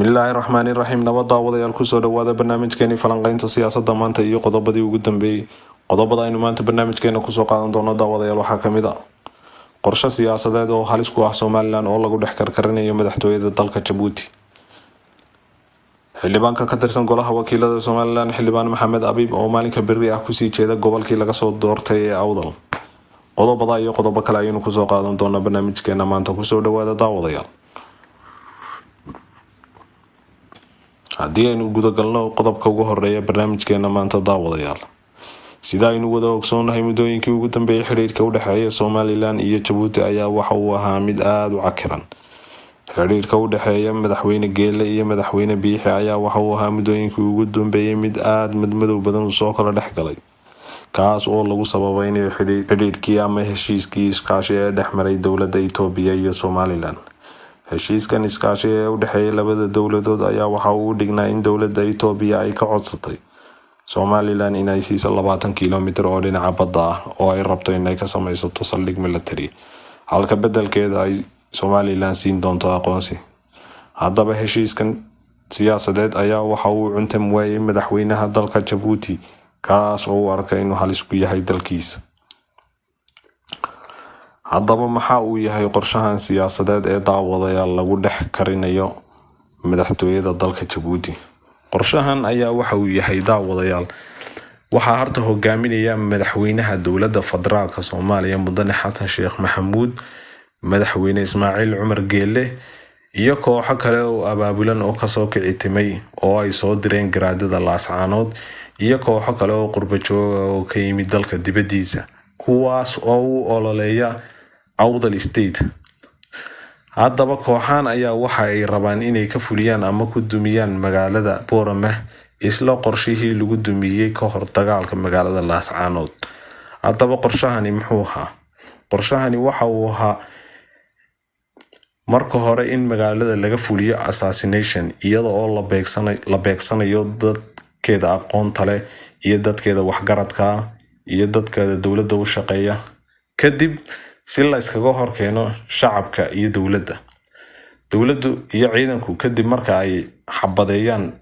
Bismillaahi raxmaani raxiim. Nabad daawadayaal, kusoo dhawaada barnaamijkeeni falanqeynta siyaasadda maanta iyo qodobadii ugu dambeeyey. Qodobada aynu maanta barnaamijkeena kusoo qaadan doono, daawadayaal, waxaa kamid a qorshe siyaasadeed oo halis ku ah Somaliland oo lagu dhex karkarinayo madaxtooyada dalka Jabuuti. Xildhibaanka ka tirsan golaha wakiilada Somaliland, Xildhibaan Maxamed Abiib, oo maalinka berri ah kusii jeeda gobolkii laga soo doortay ee Awdal. Qodobada iyo qodobo kale ayaynu kusoo qaadan doonaa barnaamijkeena maanta. Kusoo dhawaada, daawadayaal. Haddii aynu gudagalno qodobka ugu horeeya barnaamijkeena maanta, daawadayaal, sida aynu wada ogsoonahay, muddooyinkii ugu dambeeyay xidhiirka udhexeeya Somaliland iyo Jabuuti ayaa waxa uu ahaa mid aada u cakiran. Xidhiirka u dhexeeya Madaxweyne Geele iyo Madaxweyne Biixi ayaa waxa uu ahaa muddooyinkii ugu dambeeyay mid aada madmadow badan uu soo kala dhex galay, kaas oo lagu sababeynayo xidhiirkii ama heshiiskii iskaashi ee dhexmaray dowladda Itoobiya iyo Somaliland. Heshiiskan iskaashi ee u dhexeeyay labada dowladood ayaa waxa uu u dhignaa in dowladda Itoobiya ay ka codsatay Somaliland inay siiso 20 kilomitir oo dhinaca badda ah oo ay rabto inay ka sameysato saldhig military, halka beddelkeeda ay Somaliland siin doonto aqoonsi. Haddaba heshiiskan siyaasadeed ayaa waxa uu cuntam waayay madaxweynaha dalka Jabuuti, kaas oo u arka inuu halis ku yahay dalkiisa. Haddaba maxaa uu yahay qorshahan siyaasadeed ee, daawadayaal, lagu dhex karinayo madaxtooyada dalka Jabuuti? Qorshahan ayaa waxa uu yahay, daawadayaal, waxaa harta hogaaminaya madaxweynaha dowladda federaalka Soomaaliya, Mudane Xasan Sheekh Maxamuud, Madaxweyne Ismaaciil Cumar Geele iyo kooxo kale oo abaabulan oo kasoo kici timay oo ay soo direen garaadada Laascaanood iyo kooxo kale oo qurba jooga oo ka yimid dalka dibadiisa, kuwaas oo u ololeeya Awdal State. Haddaba kooxaan ayaa waxa ay rabaan inay ka fuliyaan ama ku dumiyaan magaalada Boorama isla qorshihii lagu dumiyey ka hor dagaalka magaalada Laascaanood. Haddaba qorshahani muxuu ahaa? Qorshahani waxa uu ahaa marka hore in magaalada laga fuliyo assassination, iyada oo la beegsanayo dadkeeda aqoonta leh iyo dadkeeda waxgaradka iyo dadkeeda dowladda u shaqeeya, kadib si la iskaga horkeeno shacabka iyo dowladda. Dowladdu iyo ciidanku kadib marka ay xabadeeyaan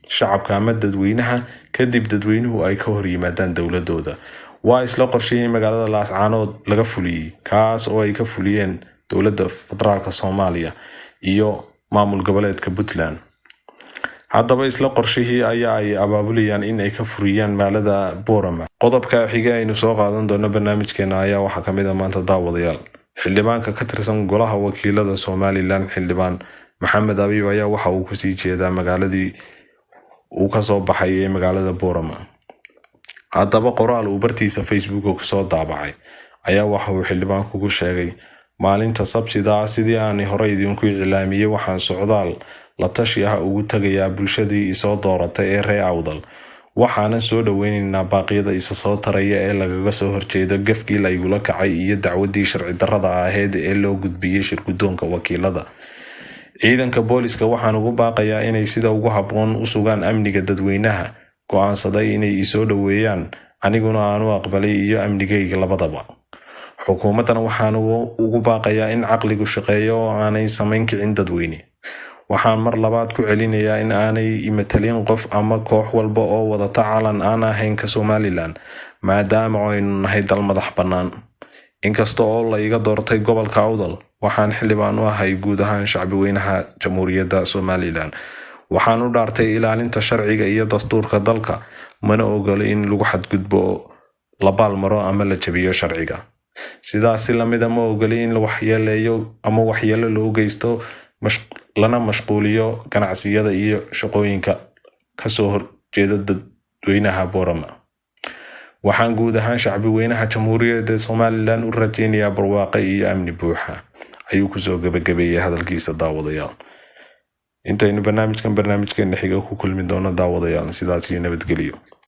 shacabka ama dadweynaha, kadib dadweynuhu ay ka hor yimaadaan dowladooda. Waa isla qorshihii magaalada Laascaanood laga fuliyey, kaas oo ay ka fuliyeen dowladda federaalka Soomaaliya iyo maamul goboleedka Puntland. Haddaba isla qorshihii ayaa ay abaabulayaan in ay ka furiyaan magaalada Boorama. Qodobka xiga aynu soo qaadan doono barnaamijkeena ayaa waxaa kamid a maanta, daawadayaal, xildhibaanka ka tirsan golaha wakiilada Somaliland, Xildhibaan Maxamed Abiib, ayaa waxa uu kusii jeedaa magaaladii uu kasoo baxay ee magaalada Boorama. Haddaba qoraal uu bartiisa Facebook kusoo daabacay ayaa waxa uu xildhibaanku ku sheegay: "Maalinta Sabtida ah, sidii aan horey idinku iclaamiyey, waxaan socdaal la tashi ah ugu tagayaa bulshadii isoo dooratay ee reer Awdal. Waxaanan soo dhaweyneynaa baaqyada isa soo taraya ee lagaga soo horjeedo gafkii la igula kacay iyo dacwadii sharci darrada ahayd ee loo gudbiyey shirgudoonka wakiilada. Ciidanka booliska waxaan ugu baaqayaa inay sida ugu habboon u sugaan amniga dadweynaha go-aansaday inay isoo dhoweeyaan, aniguna aanu aqbalay, iyo amnigayga labadaba. Xukuumaddana waxaan ugu baaqayaa in caqligu shaqeeyo oo aanay samayn kicin dadweyne. Waxaan mar labaad ku celinayaa in aanay imatalin qof ama koox walba oo wadata calan aan ahayn ka Somaliland, maadaama aynu nahay dal madax bannaan. Inkasta oo la iga doortay gobolka Awdal, waxaan xildhibaan u ahay guud ahaan shacbi weynaha Jamhuuriyadda Somaliland. Waxaan u dhaartay ilaalinta sharciga iyo dastuurka dalka, mana ogolo in lagu xadgudbo, la baalmaro ama la jabiyo sharciga. Sidaasi lamida, ma ogoli in la waxyeeleeyo ama waxyeelo loo geysto, lana mashquuliyo ganacsiyada iyo shaqooyinka kasoo horjeeda dadweynaha Boorama. Waxaan guud ahaan shacbi weynaha Jamhuuriyadda Somaliland u rajeynayaa barwaaqo iyo amni buuxa," ayuu kusoo gabagabeeyey hadalkiisa. Daawadayaal, intaynu barnaamijkan barnaamijkeena xiga ku kulmi doono, daawadayaal, sidaas iyo nabadgelyo.